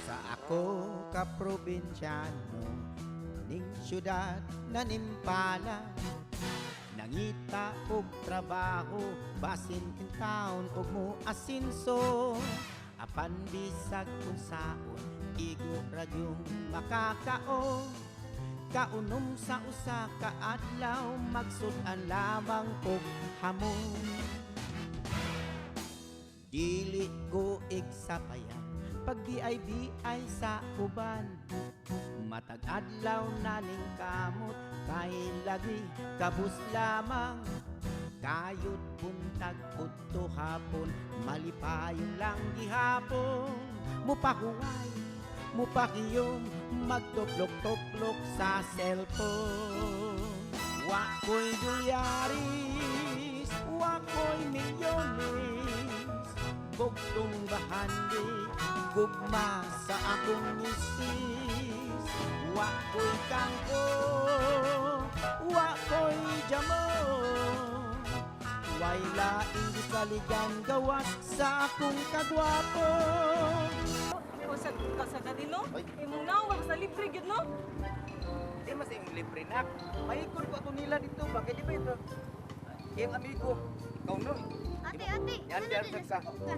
Sa ako ka probinsyano ning syudad na nimpala, nangita og trabaho basin taon og mo asinso, apan bisag unsaon igo ra gyung makakaon. Kaunom sa usa ka adlaw, magsud-an lamang og hamon. Dili ko igsapayan pag BIBI sa uban. Matag adlaw na ning kamot kay lagi kabus lamang. Kayod buntag udto hapon, malipayon lang gihapon. Mupahuway, mupakiyom, magtuplok-tuplok sa cellphone. Wa ko'y dolyaris, wa ko'y milyones, bugtong bahandi, gugma sa akong misis. Wa ko'y kangko, wa ko'y jamo, way laing gisaligan gawas sa akong kagwapo. Ikaw sa ka sa dati, no? Ay. Imong naong basta libre gyud, no? Di mas imong libre nak. Maikon ko ato nila dito ba kay di ba ito? Iyang amigo. Ikaw no. Ate, ate, Yan, ano yan, din ka. nasuko ka?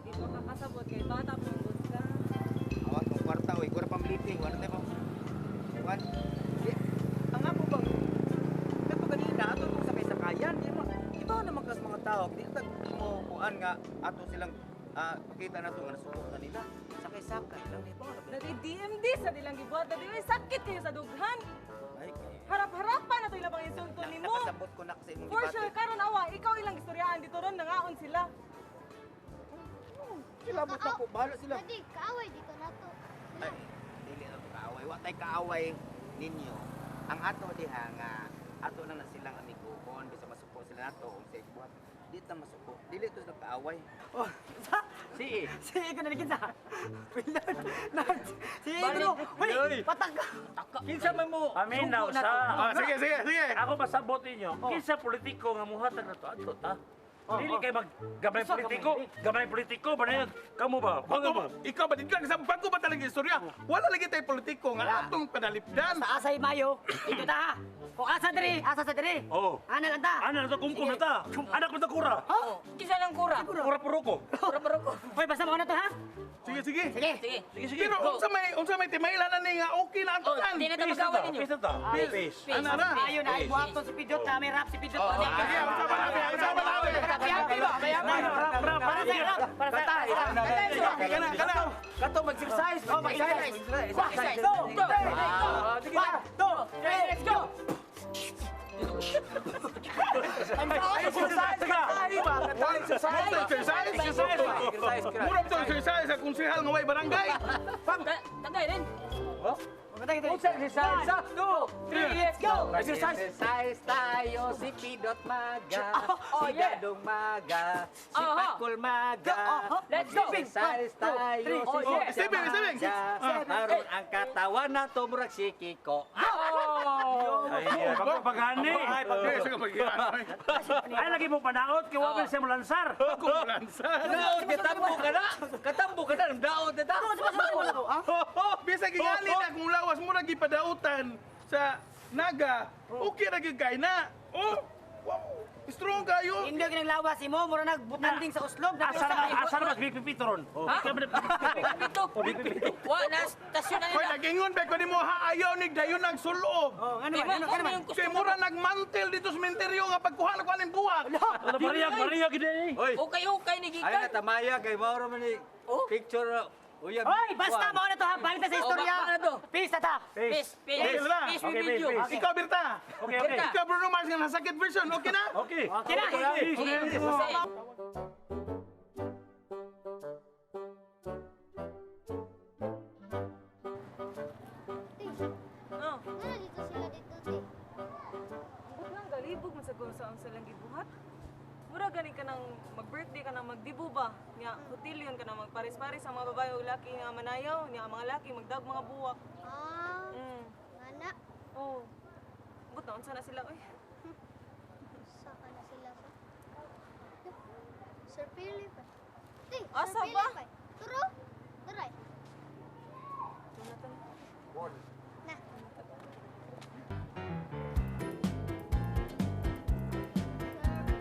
Di ko kakasabot kay bata pong ka. Awat kong kwarta oy, kura pamlipi, wala tayo pang. Wan. Di, ang amo bang kato kanina ato tong sakay-sakayan, di mo ibaw naman kas mga tao, di tag mo kuan nga ato silang pakita na to nga nasuko kanila. Sakay-sakay lang di ba? Dati DMD sa dilang gibuhat, dati ay sakit kayo sa dughan. Ay, kay. Harap-harapan na to ilang pang insulto nimo. Nakasabot ko na kasi imong For gibati. sure karon awa, ikaw ilang gistoryaan dito ron nangaon sila. Sila mo ko, bahala sila. Daddy, kaaway dito na to. Ay, dili na to kaaway. Wa tay kaaway ninyo. Ang ato diha nga ato na na silang amiguhon bisa masuko sila nato kung sa buhat. Di ta masuko. Dili to sila kaaway. Oh, sa? Sige. Sige ko na sa. Wildan. Sige ko. Hoy, patag ka. Kinsa man mo? Paminaw sugo na sa. to? Ah, sige, sige, sige. Ako pasabot ninyo. Kinsa politiko nga muhatag na to adto ta. Dili kay mag gamay Kinsa politiko, gamay politiko ba na kamo ba? Bago Kamo ba? Ikaw ba dito lang sa bago ba talaga istorya? Wala lagi tayo politiko nga atong padalipdan. Sa asay mayo, dito ta ha. Kung asa diri, asa sa diri. Oh. Ana lang ta. Ana na to kumkum na ta. Anak ko ta kura. Kisa lang kura. Kura puro ko. Kura puro ko. Hoy, basta mo na to ha. Sige, sige. Sige. Sige. Sige sige. Pero unsa may timaylan na ni nga okay na ang Oh, tanan. di na ta Peace na magawa ta. ninyo. Peace na ta. Peace. Peace. Peace. Ana ra. Ayo na ay buhaton si Pidot na may rap si Pidot. Sige, unsa ba nabi? Unsa ba nabi? Happy ba? Rap, rap, Para sa rap, para sa Kana, kana. Kato mag-exercise, Oh, mag-exercise. mag-exercise. One, two, three, one, two, three, let's go. Exercise ka. Exercise. Exercise. Exercise. Mura ba exercise sa konsehal nga way barangay? Tagay rin. Unsa exercise? Sa Two, three, let's go. Exercise. Exercise tayo si Pidot Maga, Oh, si yeah. Dadong Maga, si Aha. Pakul Maga. Let's go. Exercise tayo three, si oh, yeah. Pidot Stepping, stepping. Maga. Ah. Aron ang katawan na to murag si Kiko. Ay, pagpagani. Ay, pag Ay lagi mo panaot kay wa man siya molansar. Ako lansa. Daot katambo ka na. Katambo ka na daot na ta. Bisag gingali na kung lawas mo lagi padautan sa Naga, okay ra gyud kay na. Oh, wow. Strong kayo. Hindi ka naglawas imo, mura nagbutanding sa uslob. Asa na asa na mas big pipito ron. Ha? Pito. Wa na stasyon na Hoy, nila. nagingon ba ko nimo ha ayaw ni dayon nagsulob. Oh, ano Di man, ba? ano Ano man. yung Kay mura nagmantel dito sa menteryo nga pagkuha na ko aning buwak. Wala bariyag, bariyag gid eh. Oy. Okay, okay ni Ay na gikan. tamaya kay Mauro man ni Oh. picture uyab. Hoy, basta mo na to ha, balik na sa Oh, istorya. basta na to. Peace na ta. Peace, peace. Okay na. Peace with Okay, video. peace, peace. Ikaw Berta. Okay, okay. Ikaw Bruno Mars nga nasakit version, okay na? Okay. Okay na. Peace. Okay. Ate, Oh. ano dito sila dito, te? Ambot lang galibog man sa kung saan silang gibuhat. Mura gani ka nang mag-birthday ka nang magdibo ba? Nya hotelyon ka nang magpares-pares ang mga babae ug laki nga manayaw, nya ang mga laki magdag mga buwak. Ah, Mm. ana. Unsa na sila oy? Saka na sila sa... Sir Philip. Te, Asa Sir ba? Philip ay. Turo. Taray. Na.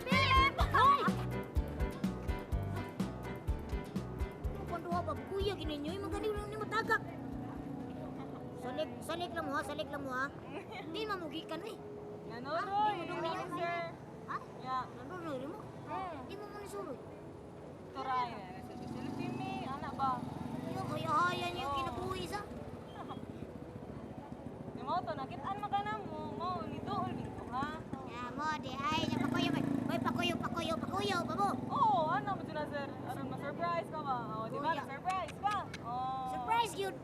Sir Philip! Hoy! Kung duha ba kuya gininyo, magani lang ni matagak. Salik, salik lang mo ha, salik lang mo ha. Di mamugikan eh. Nanoroy. Di mo dong Sir. Ha? Ya. Nanoroy mo. Di mo mo nisuroy. Turay. Silipin mi, ana ba? Yung kaya niya yung kinabuhi sa. Di mo to nakitaan man ka na mo, mo ni duol nito ha. Ya mo di ay nya pakuyo may. Hoy pakuyo pakuyo pakuyo babo. Oo, ano mo na sir? Aron ma-surprise ka ba? Oh, di ba? Kuya. Na-surprise ka? Oh. Surprise gyud.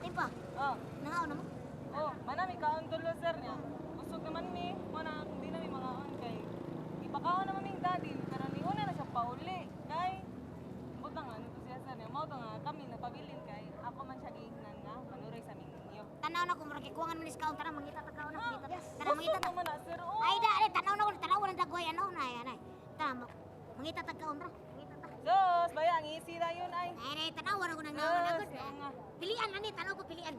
Di pa, Oh. nangaon na mo. Oh, manami kaon tulo sir niya. Busog naman mi. Mo na hindi na mi mga on kay ipakaon naman ming daddy pero ni una na siya pauli kay butang ano to siya sir niya. Mao to nga kami nagpabilin kay ako man siya giingnan nga manuray sa aming ninyo. Tanaw na ko murag kikuangan man is kaon tara mangita ta kaon na mangita. Tara mangita Busog ta. naman na sir. Oh. Ay da, ay tanaw na ko tanaw na dagway ano na ay anay. Tara mangita ta kaon ra. Mangita ta. Sus, baya ang easy na yun ay. Ay ay tanaw na ko nang naon na Sus, oo nga. Pilian ani tanaw ko pilian.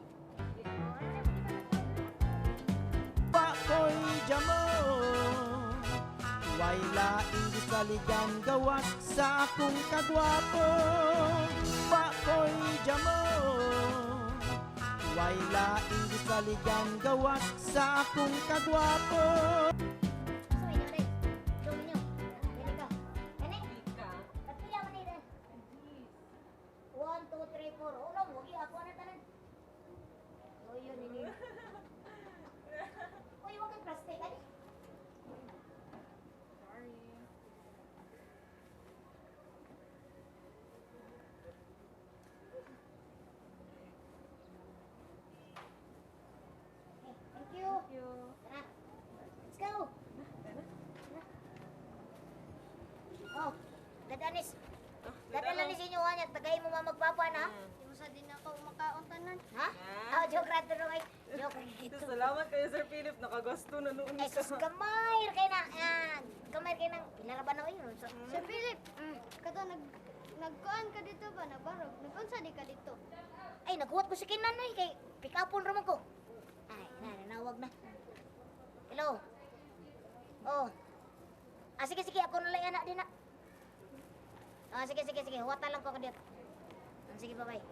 Pakoy jamo. Way laing gisaligan gawas sa akong kagwapo. Pakoy jamo. Way laing gisaligan gawas sa akong kagwapo. So inyo dai. Dong inyo. Dili ka. Kani? Ika. Pila man ni dai. 1 2 3 4. Ulo mo gi ako na tanan. Oy yun ini. Uy, wag kang plastic ani. Sorry. Okay, thank you. Thank you. Tara. Let's go. Tara. Oh, gadanis. Dadala ni sa inyo ha, niya. Tagay mo mamagpapa na. Di mo sa din ako makaon tanan. Ha? Oh, joke ra to ay. Joke ra dito. Sus, salamat kayo Sir Philip. Nakagasto na noon Ay, ka. sus, gamay ra kay na. Ah, gamay ra kay nang pila ra ba na oy? So, Sir Philip, kato nagkuan ka dito ba nabarog? Nagunsa di ka dito? Ay, naghuwat ko sa kinan oy kay pick upon ra man ko. Ay, na nanawag na. Hello. Oh. Ah, sige sige, ako na lang anak din na. Ah, sige sige sige, huwatan lang ko ako dito. Ah, sige, bye-bye.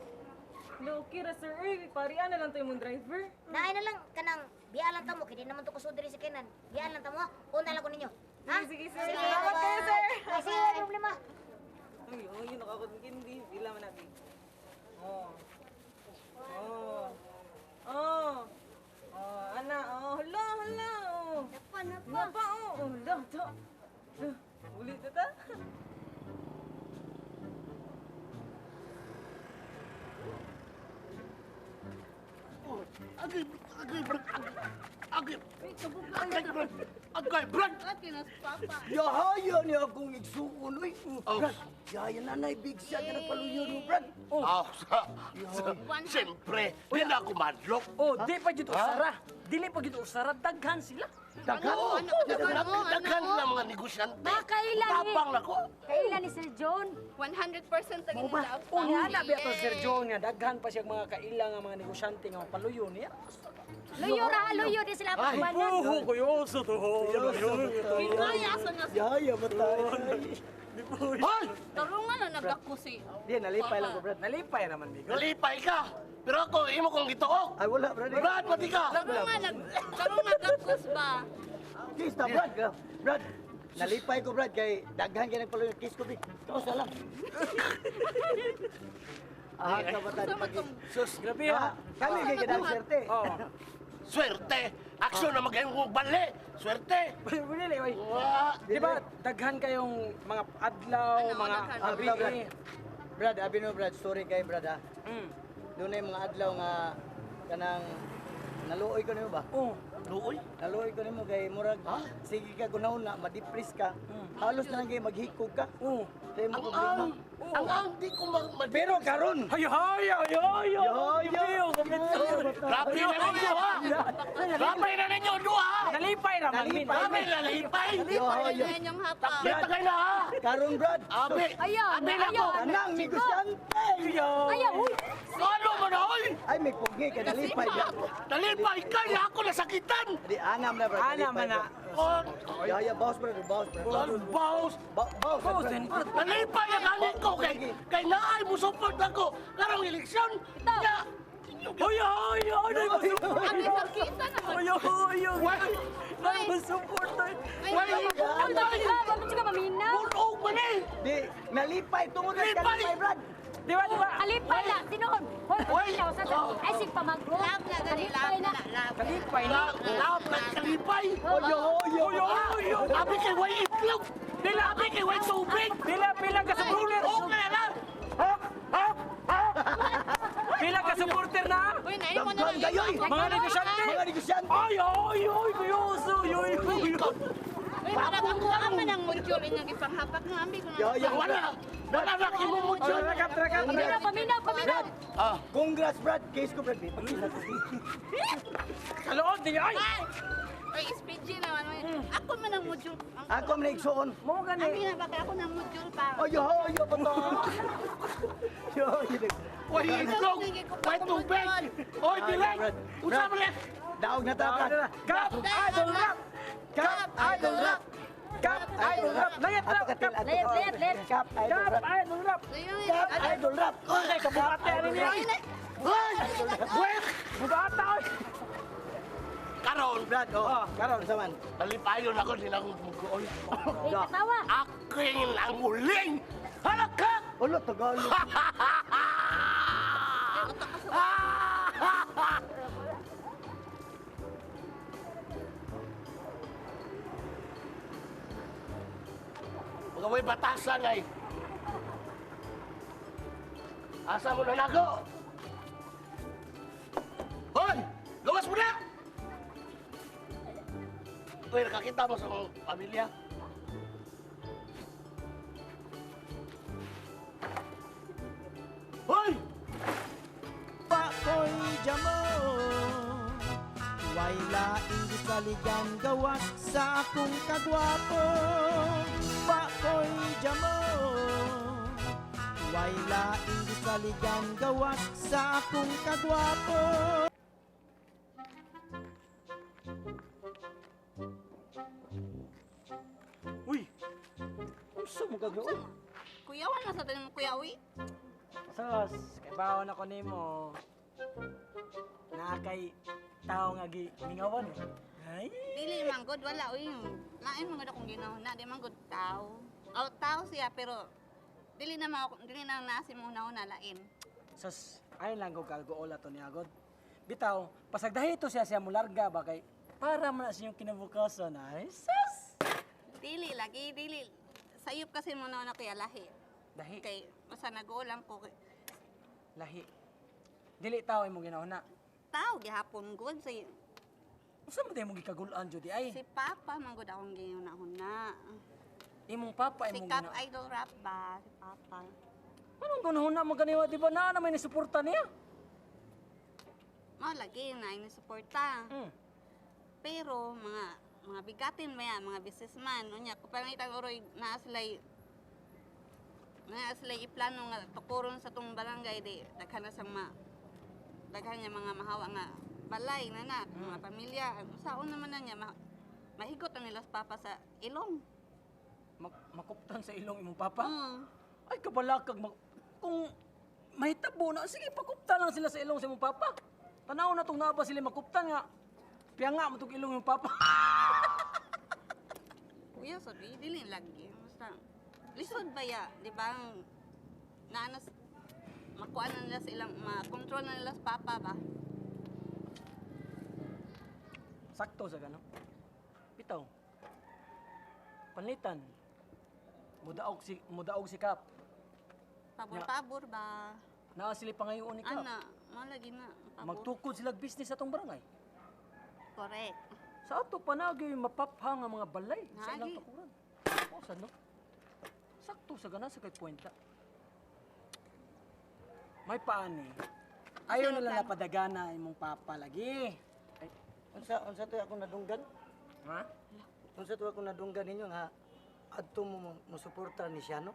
Lo, okay ra sir. Uy, parian na lang to imong driver. Naay na lang kanang biya lang tamo kay di naman to kusod diri sa kinan. Biya lang tamo ha. Una lang ko ninyo. Ha? Sige, sige, sir. Salamat kayo, sir. Ay, sige, wala problema. Uy, uy, nakakot kindi. Pila man natin. Oh. Oh. Oh. Oh, ana, oh, hala, hala, oh. Napa, napa. Napa, oh, oh, hala, ta. Uli ta ta. Agay, agay, brad. Agay, agay, brad. Agay, brad. Yahaya niya akong igsuon, uy. Oh. Brad, yahaya nanay, big shot na nagpaluyo no, Brad. Oh, siyempre, di na ako madlok. Oh, di pa jud usara. Dili pa jud usara daghan sila. Daghan, daghan na mga negosyante. Makailan eh. Tapang na ko. Kailan ni Sir John? 100% ang Mao ba? inilab. Oh, niana biya to Sir John nga daghan pa siya mga kaila nga mga negosyante nga paluyo niya. Luyo ra, luyo di sila Ay, pagkumanan. Buho ko yo sa to. Kaya sa nga Yahaya, matay. Hoy! tarungan na nagdako si. Di, nalipay lang ko, Brad. Nalipay raman bigo. Nalipay ka. Pero ako, imo kong gituok. Ay, wala, Brad. Brad, pati ka. Tarungan nag tarungan nagdakos ba? Kiss ta, Brad. Brad, nalipay ko, Brad, kay daghan kay nagpaluyo. Kiss ko, big. Kaos na lang. Ah, kabataan. Sus, grabe ha. Kami kay kadang swerte. Oh. Swerte. Aksyon na magayong bali. Swerte. Dili oy. Wa. Di ba daghan kayong mga adlaw, Ano, mga daghan. Ah, gabi. Brad. Brad, abi no, Brad, story kay Brad, ha. Doon na yung mga adlaw nga kanang Naluoy ko nimo ba? Oh. Luoy? Naluoy ko nimo kay murag sige ka gunaon na ma-depress ka. Halos na lang kay maghikog ka. Oh. Sa imong problema. Ang di ko mag... Pero karon, Ay, ay, ay, ay, ay, ay, Grabe na ninyo, ha? Grabe na ninyo, duha! Nalipay ra man min. Grabe na nalipay! Yo, yo. Yan yung hapa. Kita kayo na, ha? Karon Brad. Abi! Ayaw, Abi na ko! ayaw. Kanang negosyante. Ayaw, uy. Ano mo na, oy? Ay may pugi ka nalipay ka. Nalipay ka, ako nasakitan! Di anam na Brad. Ana man na. Oh, Ya ya boss Brad, boss Brad. boss! Boss. Boss, Brad. din. Nalipay ang alin ko kay naay mo support ako karong eleksyon. Ya. Ay, ay, ay, ay, Abi, sakita naman. ay, ay, ay, Why? ay, support ay. Why? Ang bakit ba? Bakit ka maminaw? Bunog man eh. Di nalipay tungod na Lipay! kalipay Brad. Di ba, di ba? Alipay na, tinuod. Hoy, paminaw sa ay sig pamagro. Love na gani, Alipay love na. na, love. Kalipay na. Love na kalipay. Oyo oyo. Oy, oy, oy. Abi kay way itlog. Dila abi kay way tubig. Pila, pila ka supporter. Bunog na lang. Pila ka supporter na. Uy, naay mo na Daghan lang. kayoy. Mga negosyante. Mga negosyante. Ay, ay, ay, kayoso, ay, ay, ay. Uy, parang ako man ang module inyong ipanghapak nga ambi ko na. Yo yo. Wala. Wala na kimumudyon. Rakap, rakap. Paminaw, paminaw, paminaw. Ah, Congrats Brad, case ko Brad. Pagkita ko. Kalood niya, ay. Ay! Uy, SPG naman. Uy. Ako man ang module. Ako man igsuon. Mo gani. Ambi na baka ako ng module pa. Oyo oyo bato. Yo yo. way itlog. Way tubig. Oy, dilek. Unsa man eh? Daog na ta Brad. Kap, idol rap. Kap idol rap. Kap, idol rap. Layat Ato rap. katil Kap, ato. Layat, layat, layat. Kap idol kap, rap. idol rap. Kap idol rap. Ay, kabukate ani niya. ay. Hoy! Wait! Bugata, ay. Karon, Brad, oh. Karon sa man. nalipayon ako nilang mugoy. Uy, katawa. Aking ang uling halakak! Ulo Tagalog. Mga may batasan ay. Asa mo na nago? Hoy! Luwas mo na! Uy, nakakita mo sa mga pamilya. Hoy! Pakoy jamo. Way laing gisaligan gawas sa akong kagwapo. Pakoy jamo. Way laing gisaligan gawas sa akong kagwapo. Uy. Unsa mo gagawin? Kuyawan na sa tanin mo, kuya, uy. Sos, kay bawon ako nimo. Naa kay tao nga gi mingawan. Ay. Dili man good, wala, uy. Lain man gud akong ginahuna, di man good tao. Oh, tao siya, pero dili na ma dili na nasi mo una lain. Sos, ay lang ko kalgoola to ni Agod. Bitaw, pasagdahi to siya siya mularga ba kay para man na siyang kinabukasan ay sus. Dili lagi, dili. Sayop kasi mo na kuya lahi. Dahi, Kay basta nag-uulam ko kay lahi. Dili tao imong ginahuna. tao gihapon good si Unsa man imong gikagulan jud ay? si Papa man gud akong ginahuna. Imong papa Si imong Cap gina. Idol Rap ba si Papa. Anong gunahuna mo ganiwa di ba naa na may nisuporta niya? Mao lagi na ini suporta. Pero mga mga bigatin ba yan, mga businessman, unya ko pangitan oroy naa sila'y iplano nga tukuron sa tong barangay di daghan na sang ma daghan niya mga mahawa nga balay na na mga pamilya saon naman na niya mahigot ang nila sa papa sa ilong. Makuptan sa ilong imong papa? Mm. Ay kabalakag kung mahitabo na sige pakuptan lang sila sa ilong sa imong papa. Tanaw na tong naa ba sila makuptan nga piyanga mo tong ilong imong papa. Kuya sabi dili lagi basta lisod ba ya di ba naanas makuha na nila sa ilang ma-control na nila sa papa ba. Sakto sa gano. Bitaw. Panlitan. Mudaog si Kap. Pabor-pabor ba? Naa sila pangayoon ni Kap. Ana, mao lagi na. Pabor. Magtukod sila business sa tong barangay. Correct. Sa ato pa na gyud mapapha nga mga balay sa ilang Naagi. tukuran. O sa no? Sakto sa ganan sa kay kwenta. May paani. Ayaw nila napadagana imong papa lagi. Ay, Unsa to akong nadunggan? Ha? Unsa to akong nadunggan ninyo nga adto mo mo suporta ni siya, no?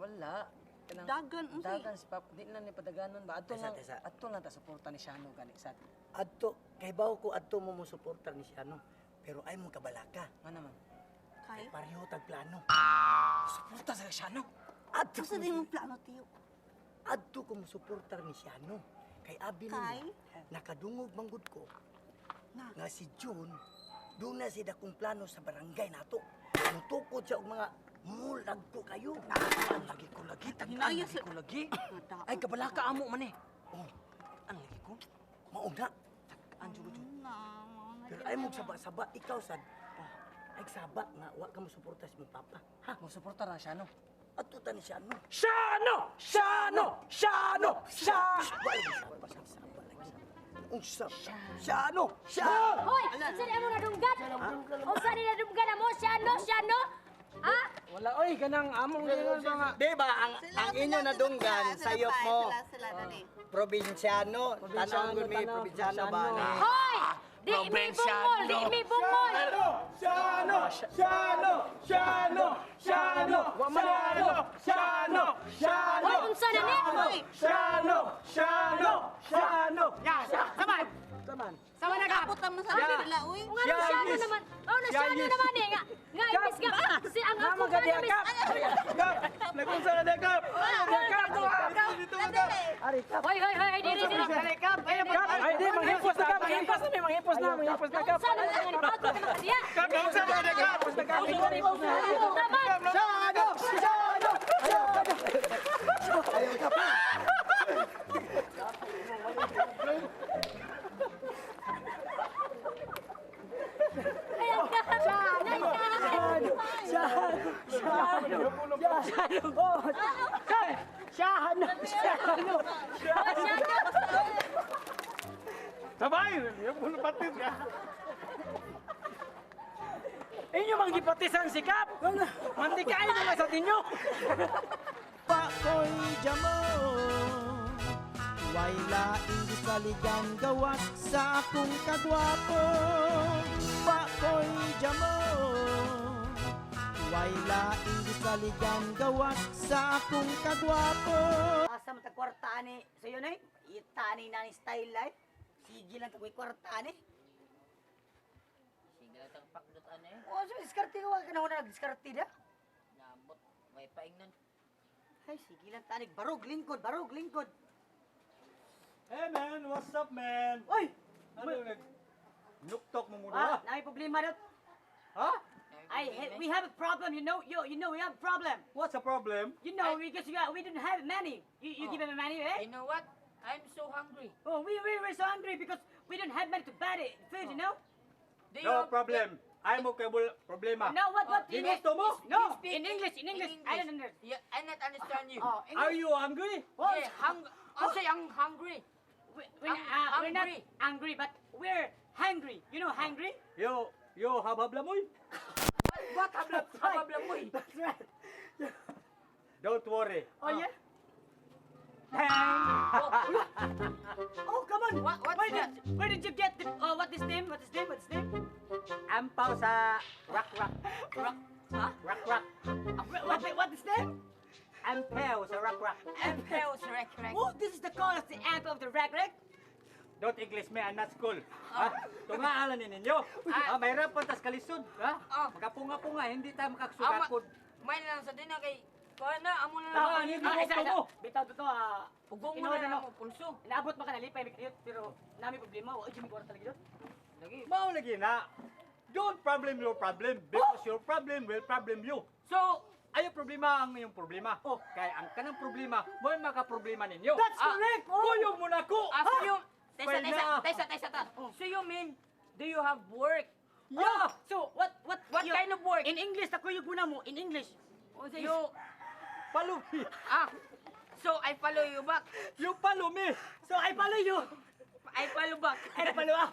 Wala. Kanang- Dagan, unsay? Dagan si papa. Di na ni padaganon ba? Adto Tesa, lang, tesa. adto lang ta suporta ni Shano gani sa. Adto kay bawo ko adto mo mo suporta ni siya, no? Pero ay mo kabalaka. Nga naman. Kay? Pareho tag plano. Suporta sa Shano. Adto Unsa di mong plano, tiyo? Adto ko mo suporta ni siya, no? Kay abi Kay? nimo nakadungog manggod ko Na. nga si June doon na si dakong plano sa barangay nato. Mutukod siya og mga mulag ko kayo. Ang lagi ko lagi, tagaan Hinaya lagi sa- ko lagi. Nga Ay kabalaka amo man eh. Oh, Ang lagi ko. mauna. Tagaan jud ko. Na, mao na Pero gyud ay mo na. saba-saba ikaw sad. Ay saba nga wa ka mo suporta sa imong papa. Ha? Mo suporta ra Shano. Adto ta ni siya, no? Shano! Shano! Shano! Shano! Saba lagi saba saba saba lagi. Unsa? Siya no? Siya! Hoy, unsa ni amo nadunggan? Unsa ni nadunggan amo? Siya no, siya no? Ha? Wala oy kanang among ingon mga Di ba ang inyo nadunggan Sila, sayop sila, mo Sila, sila, dali. probinsyano, Probinsyano, tanawon gud mi tanaw, probinsyano ba probinsyano. ni? Hoy! Di mi bungol, di mi bungol. Shano! Shano! Shano! Shano! Wa man Shano! Shano! Shano! Hoy, unsa na ni? Hoy! Shano! Shano! Shano! Saman. Saman. Sama na ka. Kapot mo sa sila, uy. Kung ano siya no naman? Oh, na siya no naman eh nga. Nga imbis nga si ang ako Nama pa ka diha, namin. Kap. Kap! Nagunsa ka na, Kap! Kap, Dito, dito ka, Kap! Hoy, hoy, hoy, diri diri. Kap, ay di manghipos na kap, manghipos na mi, manghipos na, manghipos na kap. Unsa na naman ni bago naman ka diha? Kap, naunsa ka na, Kap! Manghipos na kap. Manghipos na. Naman. Shano! Shano! Shano! Ayaw ka pa. Ayan ka. Shano! Shano! Shano! Oh! Shano! Shano! Oh, siya no. Sabay! Yung puno patis ka. Inyo mang gipatisan si Kap! Mantikain na nga sa tinyo! Pakoy jamo. Way laing gisaligan gawas sa akong kagwapo. Pakoy jamo. Way laing gisaligan gawas sa akong kagwapo. Asa man tag kwarta ani sayo nay? Ita ani na ni style ay. Sige lang tag kwarta ani. Sige lang tang pakdot ano eh. Oh, so diskarte ka wa ka na na diskarte da. Nabot, may paingnan. Ay, sige lang tanig barog lingkod, barog lingkod. Hey man, what's up man? Oy, Ano nag nuktok mo muna? ah, na may problema dot. Ha? I we have a problem, you know. You know we have a problem. What's the problem? You know because we don't have money. You give me money, eh? You know what? I'm so hungry. Oh, we're so hungry because we don't have money to buy the food, you know? Do you No have- problem. I'm okay problema. No, what? Di gusto mo? No, You speak in English, I don't understand. Yeah, I not understand you. Oh, Are English. you hungry? Yeah, hung I say I'm hungry. We're not Hungry. angry, but we're hungry. You know hungry? Yo, habhablamoy. What habla habla mo? That's right. Don't worry. Oh, yeah? Oh, come on. What's where that? Where did you get the, oh, what is name? What is name? What is name? Ampaw sa rock rock. Rock. Ha? Rock rock. What is name? Ampaw sa rock rock. Ampaw sa rock rock. Oh, this is the call of the amp of the rack rack. Don't English me, I'm not school. Ha? Tungaalan ni ninyo. Ha, mahirapan tas kalisod. Ha? Ah. Makapunga-punga, hindi tayo makasugakod. May lang sa dinna kay kuha na amo na Ah, lang. hindi Ah, isa, gusto isa. mo. Bitaw totoo, ah. Pugong mo Inuod na na, lang mo pulso. Inaabot pa ka nalipay, may kayot, pero nami problema. Wa jud mi kwarta lagi doon. Lagi. Mao lagi na. Don't problem your problem because your problem will problem you. So, Ayaw problema ang iyong problema. Oh. Kaya ang kanang problema, mo makaproblema ninyo. That's Ah. correct. Oh. Kuyog mo na ko. ah, so you Tesa, Pwede tesa, na. tesa, tesa, ta. So you mean, do you have work? Yeah. So, what What kind of work? In English, takuyog mo na mo. In English. You, Follow me. ah, so I follow you back. You follow me. So, I follow you. I follow back. I follow up.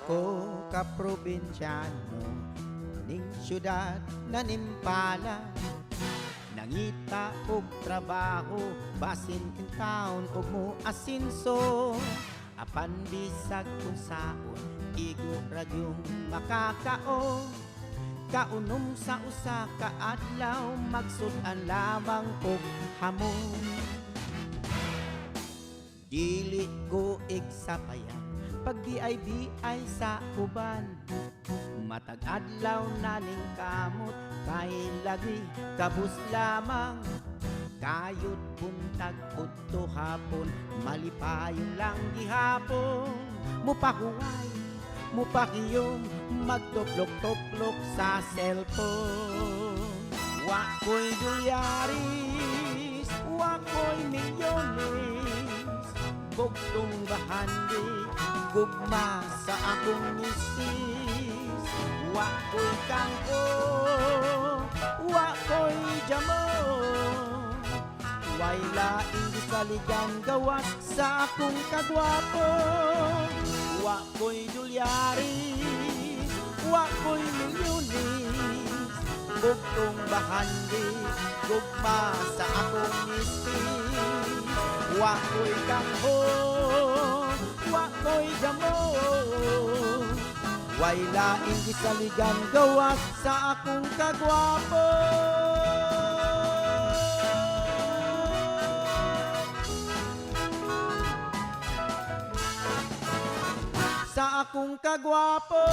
ko ka probinsyano ning syudad na nimpala. Nangita og trabaho basin in town og mo asinso. Apan bisag unsaon, igo ra gyung makakaon. Kaunom sa usa ka adlaw, magsud-an lamang og hamon. Dili ko igsapayan pag BIBI sa uban. Matag adlaw naning kamot kay lagi kabus lamang. Kayod buntag udto hapon, malipayon lang gihapon. Mupahuway, mupakiyom, magtuplok-tuplok sa cellphone. Wa ko'y dolyaris, wa ko'y milyones, bugtong bahandi, gugma sa akong misis. Wa ko'y kangko, wa ko'y jamo, way laing gisaligan gawas sa akong kagwapo. Wa ko'y dolyaris, wa ko'y milyones, bugtong bahandi, gugma sa akong misis. Wa ko'y kangho, wa ko'y jamo, way laing gisaligan gawas sa akong kagwapo. Sa akong kagwapo.